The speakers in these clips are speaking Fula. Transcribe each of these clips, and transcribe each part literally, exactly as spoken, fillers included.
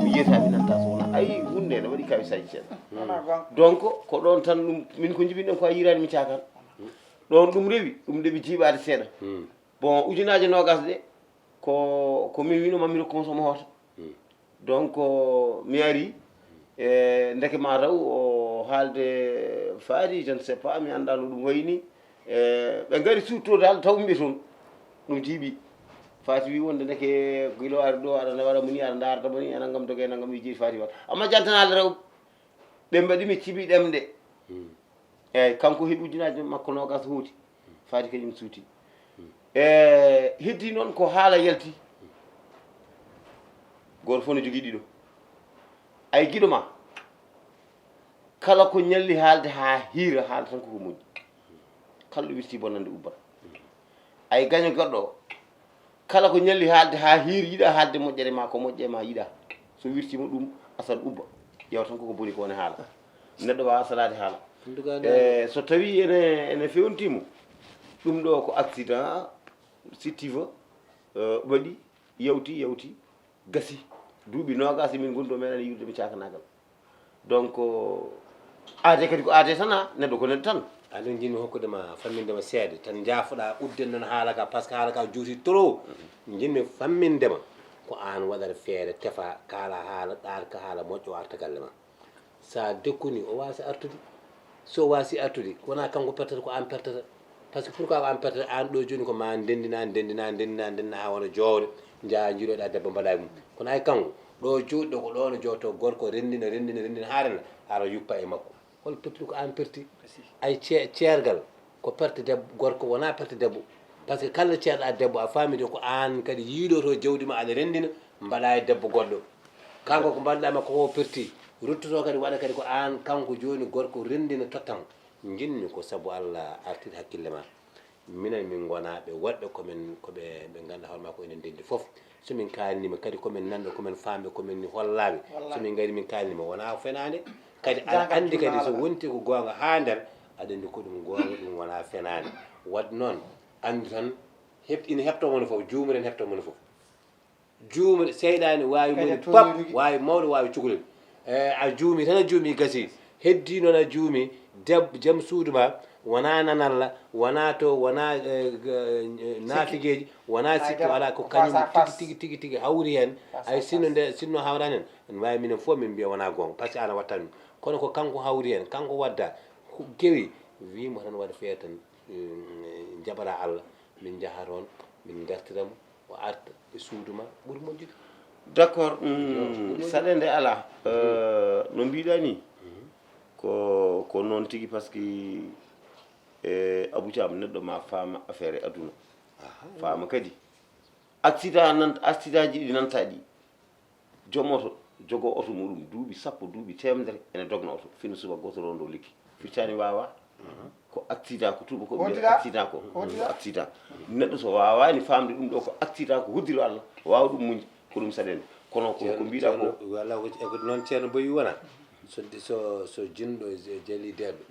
Mi yiyata mi nanta so wona ayi hunde ne waɗi kawisaji seeɗa. Donc ko ɗon tan ɗum min ko jibinɗen ko a yirani mi cakan. Ɗon ɗum rewi ɗum ɗeɓi jiiɓade seeɗa. Bon, ujunaje nogas ɗe ko ko min wino mamiro konsomo hoto. Donc mi ari e ndeke ma taw o haalde faati, je ne sais pas, mi annda no ɗum wayni. E ɓe ngari surtout dal taw mbi toon ɗum jiiɓi. Faati wi wonde ndeke gilo ari ɗo aɗa waɗa moni aɗa ndarata moni e nangam doge nangam wi jiiɗi faati wat amma jantanade rewɓe. Ɓe mbaɗi mi cibi ɗemɗe. Eyyi, kanko heɓi ujunaji makko nogas huuti. Faati kañum suuti. E heddi noon ko haala yalti. Goto fof no jogii ɗiɗo. Ay giɗo ma kala ko ñalli haalde ha hiira haala tan koko moƴƴi. Kala ɗo wirti bonande ubbata. Ay gaño goɗɗo o kala ko ñalli haalde ha hiiri yiɗa haalde moƴƴere ma ko moƴƴe ma yiɗa. So wirtima ɗum asal ubba. Ƴeewa tan koko boni ko woni haala. Neɗɗo wawa salaade haala. E so tawi ene ene fewnitimo ɗum ɗo ko accident sittiva waɗi yawti yawti gasi duuɓi nogas min goni ɗo meɗani yiwde mi cakanagal. Donc aade kadi ko aade tan a neɗɗo ko neɗɗo tan. Aɗum jinmi hokkude ma famminde ma seeɗa tan jaafoɗa udden noon haala ka par ce que haala ka juuti trop. Jinmi famminde ma ko an waɗata feere tefa kaala haala ɗaat ka haala moƴƴo arta galle ma. Sa dekkuni o wasi artude. So wasi artude wona kanko pertata ko an pertata. Par ce que pourquoi ko an pertata an ɗo joni ko ma ndendina ndendina ndendina ndendina ha wona jowde. Jaa jiiloɗa debbo mbaɗa e mum kono ay kanko ɗo joɗɗo ko ɗono jowto gorko rendina rendina rendina harana ara yuppa e makko. Hol pertude ko an perti? Ay ceergal ko perte debbo gorko wona perte debbo. Par ce que kala ceerɗa debbo a famide ko an kadi yiiloto jawdi ma aɗa rendina mbaɗa e debbo goɗɗo. Kanko ko mbaɗɗa makko ko perti. Ruttoto kadi waɗa kadi ko an kanko joni gorko rendina tottamo. Jinmi ko sabu allah artir hakkille ma. Minen min ngona ɓe woɗɓe komin koɓe ɓe ganduɗa hoore makko enen ndenndi fof. So min kalnima kadi komin nanɗo komin famɓe komin hollaɓe. So min gari min kalnima wona fenade. Kadi aɗa andi kadi so wonti ko gonga ha nder aɗa andi ko ɗum gonga ɗum wona fenade. Wadde noon andu tan heɓ ina heɓto moni fof juumre ne heɓto moni fof. Juumre seyɗani wawi moni pap wawi mawɗo wawi cukalel. E a juumi tan a juumi gasi. Heddi noon a juumi deb jam suudu ma wona nanalla wona to wona nafigeji wona sikki ala ko kañum tigi tigi tigi tigi hawri hen. Ay sinno nde sinno hawrani hen ne wawi minen fof min mbiya wona gonga par ce que ana watta ɗum kono ko kanko hawri hen kanko wadda kewi wimo tan waɗa feere tan. Jaɓata allah min jaha toon min gartira mo o arta e suudu ma ɓuri moƴƴude. D'accord. Saɗede ala no mbiɗa ni ko ko noon tigi par ce que e abou thiam neɗɗo ma faama affaire e aduna. Faama kadi accident nan accident ji ɗi nanta ɗi. Joom oto jogo oto muɗum duuɓi sappo duuɓi temedere ene dogna oto fino suba goto rondo lekki firtani wawa. Ko accident ko tuba ko ɓe accident ko accident. Neɗɗo so wawani famde ɗum ɗo ko accident ko hoddiro allah wawa ɗum muñde ko ɗum saɗende. Kono ko ko mbiɗa ko wala ko noon ceerno boyi wona. So so so jinɗo jali deeɗo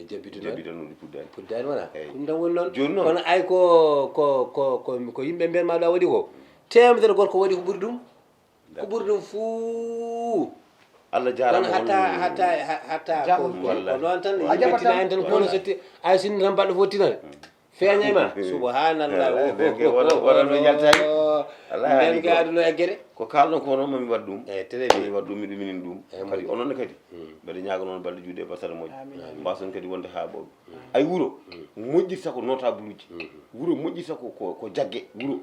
jabbiduno jabbiduno ɗi puddani puddani wona. Ɗum tan woni noon joni noon kono ay ko ko ko ko ko yimɓe mbiyatma ɗo a waɗi ko temedere gorko waɗi ko ɓuri ɗum. Ko ɓuri ɗum fuu. Allah jarama kono hatta hatta hatta ko noon tan yimɓe tinani tan kono sotti ay sinno tan baɗɗo fof tinata. Feeñay ma subhanallah. Waɗano yaltani. Nden ka aduna e gere. Ko kalɗon ko noon mami waɗ ɗum. Eyi très bien. Mami waɗ ɗum miɗo minin ɗum kadi onon ne kadi. Mbeɗa ñaaga noon balɗe juuɗe e basara moƴƴo mbason kadi wonde ha ɓooɓe. Ay wuro moƴƴirta ko notableji. Wuro moƴƴirta ko ko jagge wuro.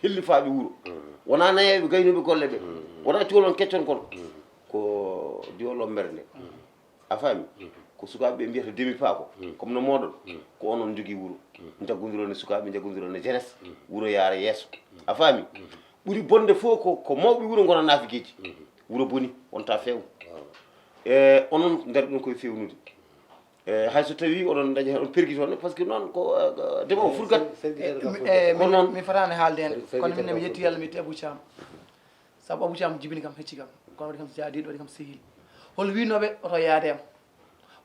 Hellifaaɓe wuro wona nayeeɓe gaynuɓe golle ɓe. Wona cuwalon keccon kon ko diwalon mberde. A faami? Ko sukaaɓe ɓe mbiyata demi pas ko, comme no mooɗon, ko onon njogii wuro. Njaggondiron e sukaaɓe, njaggondiron e jeunesse, wuro yaara yeeso. A faami? Ɓuri bonde fof ko, ko mawɓe wuro ngona naafigeeji. Wuro boni, wonta feew. E onon ngari ɗum koye feewnude. E hay so tawii oɗon ndaña heen, on pergi toon, parce que noon ko, eh, dema o furgat. Ko noon. Mi fataani haalde heen, kono min mi yetti Yalla, mi yetti Abou Thiam. Sabu Abou Thiam jibini kam, hecci kam. Kono waɗi kam jaadiiɗo, waɗi kam sehil. Hol wiinooɓe oto yaade am?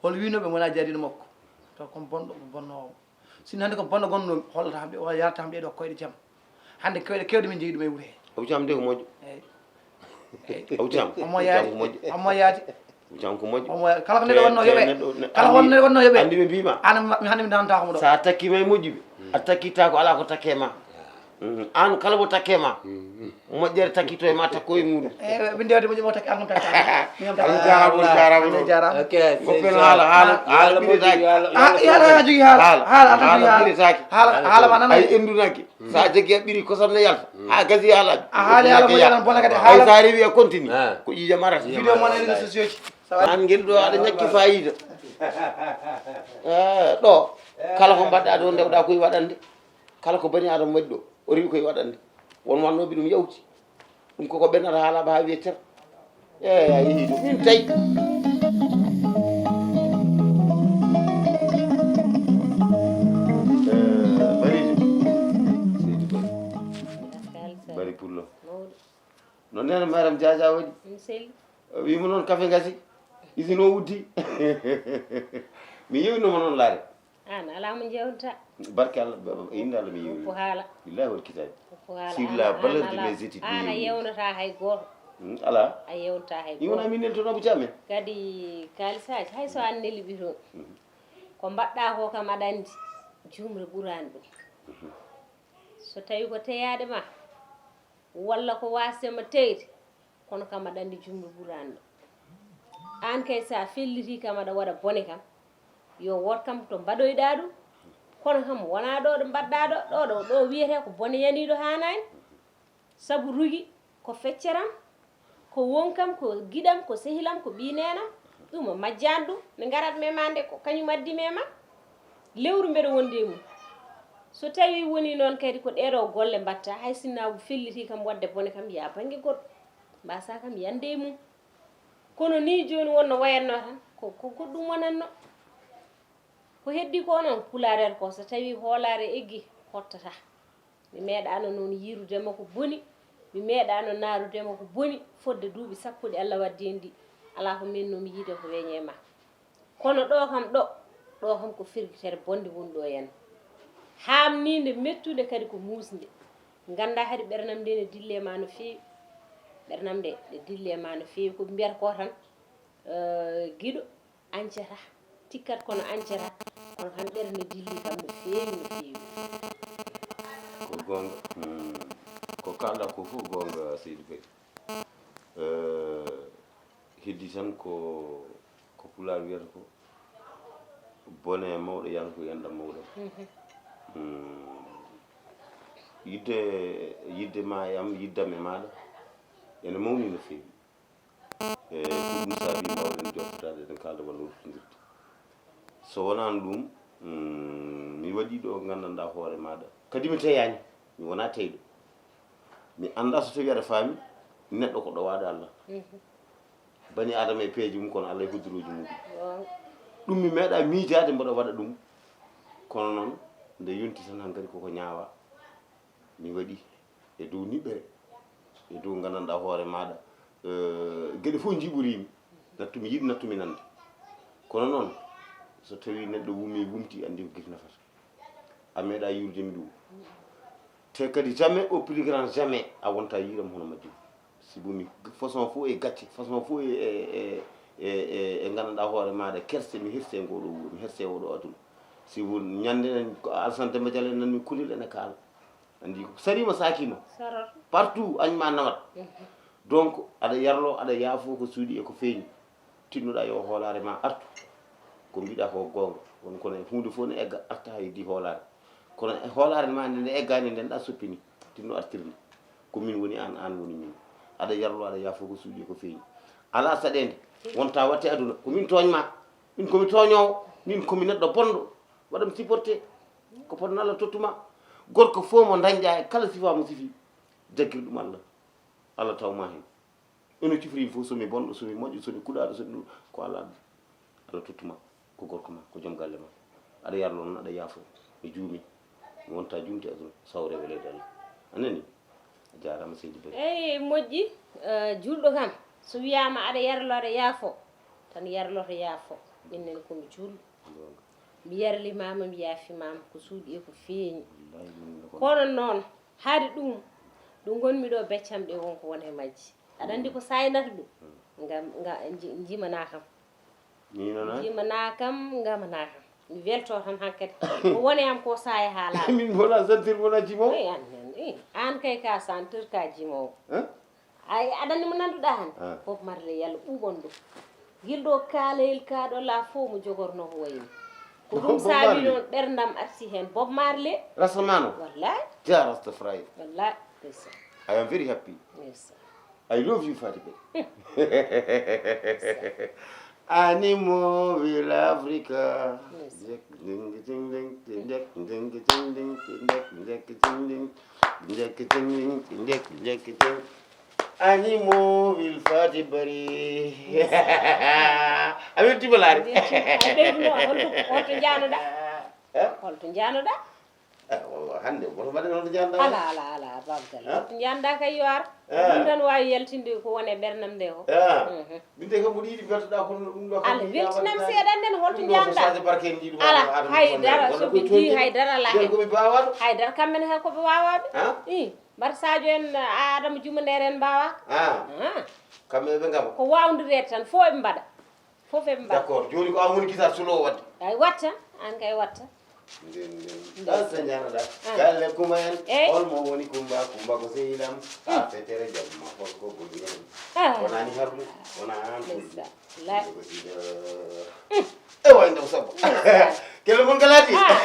Hol wiinooɓe wona jaadiiɗo makko? Taw kon bonɗo, ko bonnoowo. Sinno hannde ko bonɗo gonɗo, hollata kam ɗe, o yarata kam ɗe ɗo koyɗe jam. Hannde koyɗe keewɗe min njeyi ɗum e wuro he. Abou Thiam de ko moƴƴo. Eeyi. Eeyi. Abou Thiam. Omo yaadi. Abou Thiam ko moƴƴo. Omo yaadi. Abou Thiam ko moƴƴo. Omo yaadi. Kala ko neɗɗo wonno yoɓe. Kala ko neɗɗo wonno yoɓe. Anndi ɓe mbiima. An mi, mi hannde mi nantako mo ɗo. Sa takki may moƴƴuɓe. A takkita ko ala ko takke ma. Mm, an kala mo takke ma. Moƴƴere takkito e ma, takko e muɗum. Eyi, min ndewde moƴƴo mo takke, an mo takke. Min am takke. Jarama, jarama. Jarama. Ok, goppen haala, haala, haala ɓiritaki. Ah, haala jogi haala. Haala, haala jogi haala. Ɓiritaki. Haala, haala ma nana. Ay endunaki. Sa jaggi a ɓiri kosam ne yalta. Ha gasi haala. A haali haala mo yalan bona kadi haala. Ay sa rewi a continue. Ko ƴiƴam arata. Vidéo mo nani réseaux sociaux ji. An ngel ɗo aɗa ñakki fayida. Eh, ɗo kala ko mbaɗɗa ɗo ndewɗa koye waɗande. Kala ko bani Adama waɗi ɗo, o rewi koye waɗande. Won wannooɓe ɗum yawti. Ɗum koko ɓennata haalaama haa wiye cer. Eeyi, a yehii ɗum. Min tawi. Eh, Barijo. Seydi Bari. Bari Pullo. No Neene Maram Jaaja waɗi? Ɗum selli. Wiimo noon kafe ngasi. Isino uddi. Mi yewnoma noon laare. An alaa mo njewnta. Barke Allah, ba-, ba-, innde Allah mi yewnii. Ko haala. Billahi wal kitabi. Ko haala. Sur la valeur de mes études, an a yewnata hay gooto. Hmm, alaa. A yewnata hay gooto. Wona min neltono Abou Thiam en. Kadi kaalisaaji, hay so an neli ɓi toon. Mhm. Ko mbaɗɗa ko kam aɗa anndi, juumre ɓuraani ɗum. Mhm. So tawi ko teyaade ma, walla ko waasde ma teyde, kono kam aɗa anndi juumre ɓuraani ɗo. Aan kay, so a felliti kam aɗa waɗa bone kam, yo wood kam to mbaɗoyɗaa ɗum. Kono kam wonaa ɗo ɗo mbaɗɗaa ɗo, ɗo, ɗo, ɗo wiyetee ko bone yaniiɗo haanaani. Sabu rugi ko fecceram, ko wonkam, ko giɗam, ko sehilam, ko ɓii neenam. Ɗum o majjaani ɗum, nde ngarat me ma nde ko kañum addi me ma. Lewru mbeɗa wondi e mum. So tawii wonii noon kadi ko ɗee ɗoo golle mbaɗta, hay sinno a felliti kam waɗde bone kam, yaa bannge goɗɗo, mbaasaa kam yande e mum. Kono nii jooni won no wayatnoo tan, ko, ko goɗɗum wonatnoo. Ko heddii koo noon, pulaareer ko so tawii hoolaare eggii, hottataa. Mi meeɗaano noon yiirude ma ko boni, mi meeɗaano naarude ma ko boni, fodde duuɓi sappo ɗi Allah waddi en ɗi, alaa ko meeɗnoomi yiide ko weñe ma. Kono ɗo kam ɗo, ɗo kam ko firgitere bonde woni ɗo henna. Haamniinde, mettunde, kadi ko muusnde. Nganndaa hari ɓernam nde ne dilli e ma no feewi. Ɓernam nde, ne dilli e ma no feewi. Ko ɓe mbiyata ko tan, eh, giɗo añcata, tikkat kono añcata, kono kam ɓernde dilli kam no feewi, no feewi. Ko goonga. Hmm. Ko kaalɗa ko fof goonga, Seydi Bari. Eh, heddi tan ko, ko Pulaar wiyata ko, bone mawɗo yanko, enɗam mawɗam. Mhm. Hmm. Yidde, yidde ma e am, yiddam e maaɗa, ene mawni no feewi. E ko ɗum saabi mbawɗen joftotaade, eɗen kaalda walla ruttindirde. So wonaano ɗum, mm, mi waɗii ɗo nganndanɗaa hoore maaɗa. Kadi mi teyaani, mi wonaa teyɗo. Mi anndaa so tawii aɗa faami, neɗɗo ko ɗowaaɗo Allah. Mhm. Bani Aadama e peeje mum, kono Allah e hoddirooji mum. Waaw. Ɗum mi meeɗaa miijaade mboɗo waɗa ɗum. Kono noon, nde yonti tan hankadi koko ñaawaa. Mi waɗi e dow niɓɓere, e dow nganndanɗaa hoore maaɗa, eh, geɗe fof njiɓoriimi. Nattu mi yiɗ, nattu mi nande. Kono noon, so tawii neɗɗo wumii, wumti, anndi ko gite nafata. A meeɗaa yiwrude mi ɗum. Te kadi jamais, au plus grand jamais, a wonta yiiram hono majjum. Sibu mi façon fof e gacce, façon fof e, e, e, e, e, e nganndanɗaa hoore maaɗa, kerse, mi herse e ngoo ɗoo wuro, mi herse e oo ɗoo aduna. Sibu ñande nen ko Alassane Demba Diallo en nan mi kulel ene kaala. Anndi ko sariima saakiima. Saror. Partout añ ma nawat. Mhm. Donc aɗa yarlo, aɗa yaafo ko suuɗi e ko feeñi. Tinnoɗaa yo hoolaare ma artu. Ko mbiɗa ko goonga. Won kono e huunde fof ne egga arta haa heddii hoolaare. Kono e hoolaare ma nde, nde eggaani nden ɗa soppini. Tinno artirde. Ko min woni aan, aan woni min. Aɗa yarlo, aɗa yaafo ko suuɗi e ko feeñi. Alaa saɗeende. Wonta watte aduna. Ko min tooñ ma. Min komi tooñoowo, min komi neɗɗo bonɗo, waɗam supporté. Ko potno Allah tottuma. Gorko fof mo dañƴa e kala sifa mo sifi, jaggir ɗum Allah. Allah tawma heen. Eno cifri fof, somi bonɗo, somi moƴƴo, somi kuɗaaɗo, somi ɗum, ko Allah addi. Allah tottuma, ko gorko ma, ko joom galle ma. Aɗa yarlo noon, aɗa yaafo. Mi juumi, mi wonta juumte aduna, sawre weleede Allah. A nani? A jaaraama seydi Bari. Eyi, moƴƴi. Eh, juulɗo kam, so wiyaama aɗa yarlo, aɗa yaafo, tan yarloto, yaafo. Minnen ko mi juulɗo. Goonga. Mi yarlimaama, mi yaafimaama, ko suuɗi e ko feeñi. Wallaahi, min ne ko kono noon, haade ɗum, ɗo ngonmi ɗo, beccam ɗe won ko won e majji. Aɗa anndi ko saynata ɗum? Ngam, nga, nji-, njimana kam. Ni noon, a? Njimana kam, ngamana kam. Mi welto tan hankadi. Ko woni am ko saaya haalaaɗo. Min mbola sentir mbola jimo. Eyi, an, an, eyi. An kay ka sentir ka jimo. Hein? Ay, aɗa anndi mo nannduɗaa hannde? Ah. Bob Marley, yalla ɓuuɓon ɗum. Gil ɗo kaaleyel ka ɗo la fof mo jogorno ko wayni. Ko ɗum Bob saabi Marley. Noon ɓerndam arti heen. Bob Marley. Rastamano. Wallahi. Ja Rastafari. Wallahi. Ndeysaan. I am very happy. Ndeysaan. I love you, Fati Bari. Animo will Africa. Yes. Animo will Fati Bari. Yes. Amin tibalaari. Holto, holto njaanoɗaa? Eh? Holto njaanoɗaa? Eh, o, hannde, woto mbaɗen hoto njaanɗaa. Ala, ala, ala, Baaba Galle. Hein? Hoto njaanɗaa kay yo ar. Ah. Ɗum tan waawi yaltinde ko woni e ɓerndam nde ko. Ah. Mhm. Min de kam mboɗo yiɗi beltoɗaa kono ɗum ɗo kam. Ala, mi weltinam seeɗa nden, holto njaanɗaa? Ɗum ɗo ko saaje barke en ɗiɗo. Ala, waɗa, waɗa haydara, so ɓe njii haydara alaa heen. Ko mi baawaaɗo. Haydara kamɓe ne ko ɓe waawaaɓe. Ah? Ii, mbar Sadio en, Adama Juma Nder en mbaawaaka. Ah. Ah. Kamɓe ɓe ngama. Ko waawndireede tan, fof eɓe mbaɗa. Fof eɓe mbaɗa. D'accord, jooni ko an woni kisaar suloowo waɗde. Ay, watta, an kay watta. Nden, nden. Nden. An so njaanoɗaa. Ah. Galle Kuma en, eyi. Hol mo woni Kumba? Kumba ko sehil am. Mm. Haa fetere jamma, hol ko boni en? Ah. Wonani harmu, wona an. Ndeysaan. Lay. Ko sida. Mm. E way ndaw sabba. Ndeysaan. Kelle mon kalaati. Ah.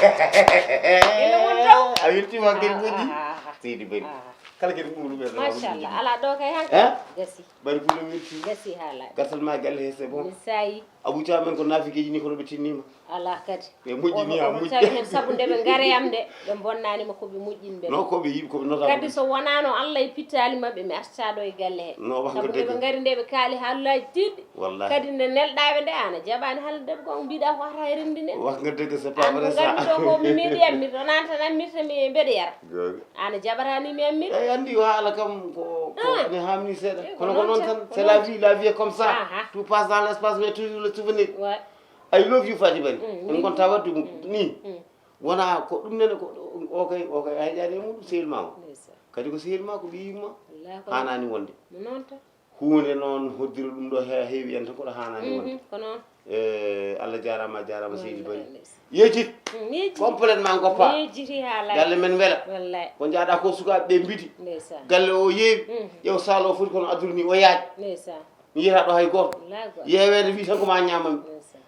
Kelle mon taw. A weltiima kadi moƴƴi. Ah, ah, ah, ah. Seydi Bari. Ah. Kala kadi ɓuuɗu ɓe. Machallah. Alaa ɗo kay han. Eh? Gasi. Bari Pulo welti. Gasi haala. Gasal ma galle he c'est bon. Mi sayi. Abou Thiam en ko naafikeeji ni kono ɓe tinniima. Alaa kadi. Ɓe moƴƴini ha moƴƴi. Omo tawi heen sabu nde ɓe ngari am nde, ɓe mbonnaani ma ko ɓe moƴƴini ɓe. No ko ɓe yiɗi ko ɓe notaaɓe. Kadi so wonaano Allah e pittaali maɓɓe, mi artaa ɗo e galle he. No, wax nga dëgg. Sabu nde ɓe ngari nde ɓe kaali haalaaji tiiɗɗi. Wallahi. Kadi nde nelɗaa ɓe nde, aan a jaɓaani haalde debbo ko on mbiɗa ko hata e renndi nde. Wax nga dëgg, c'est pas vrai ça. Aan ko nganduɗo ko mi miɗi am, miɗo nanta tan mirta mi mbeɗa yara. Gooto. Aan a jaɓataani mi am miɗi. Eyi, anndi o haala kam ko, ko ene haamni seeɗa. Eh, kono ko noon tan, c'est la vie, la vie est comme ça. Aha. Tout passe dans l'espace, mais toujours le souvenir. Ouais. I love you, Fati Bari. Mm, en ngonta waɗde ɗum ni. Mm. Wona ko ɗum nene ko o kay, o kay a heƴaani e muɗum, sehil ma o. Ndeysaan. Kadi ko sehil ma, ko ɓiyi ma. Wallaahi ko haanaani wonde. Noon tan. Huunde noon hoddira ɗum ɗo he-, heewi en tan ko ɗo haanaani wonde. Mhm, ko noon. Eh, Allah jaaraama, a jaaraama, Seydi Bari. Wallaahi, ndeysaan. Yejit. Mm, yejit. Complètement ngoppa. Yejiti haala. Galle men wela. Wallaahi. Ko njaaɗa ko sukaaɓe ɓe mbiti. Ndeysaan. Galle o yeewi. Mhm. Ƴeew saal o foti kono aduna ni o yaaji. Ndeysaan. Mi yiyata ɗo hay gooto. Wallaahi gooto. Yeeweede wi tan ko ma ñaamami. Ndeysaan.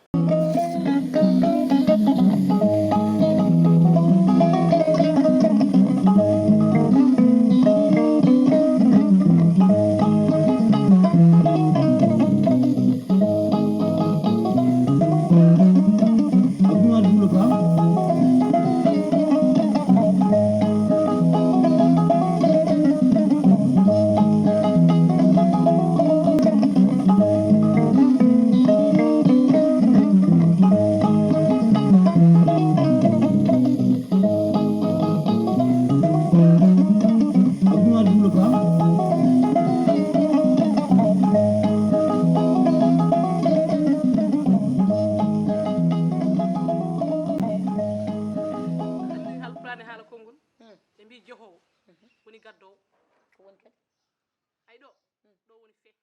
Anndi Haalpulaar ne haala konngol, ɓe mbii johoowo woni gaddoowo. Ko woni kadi? Ay ɗo, ɗo woni fee.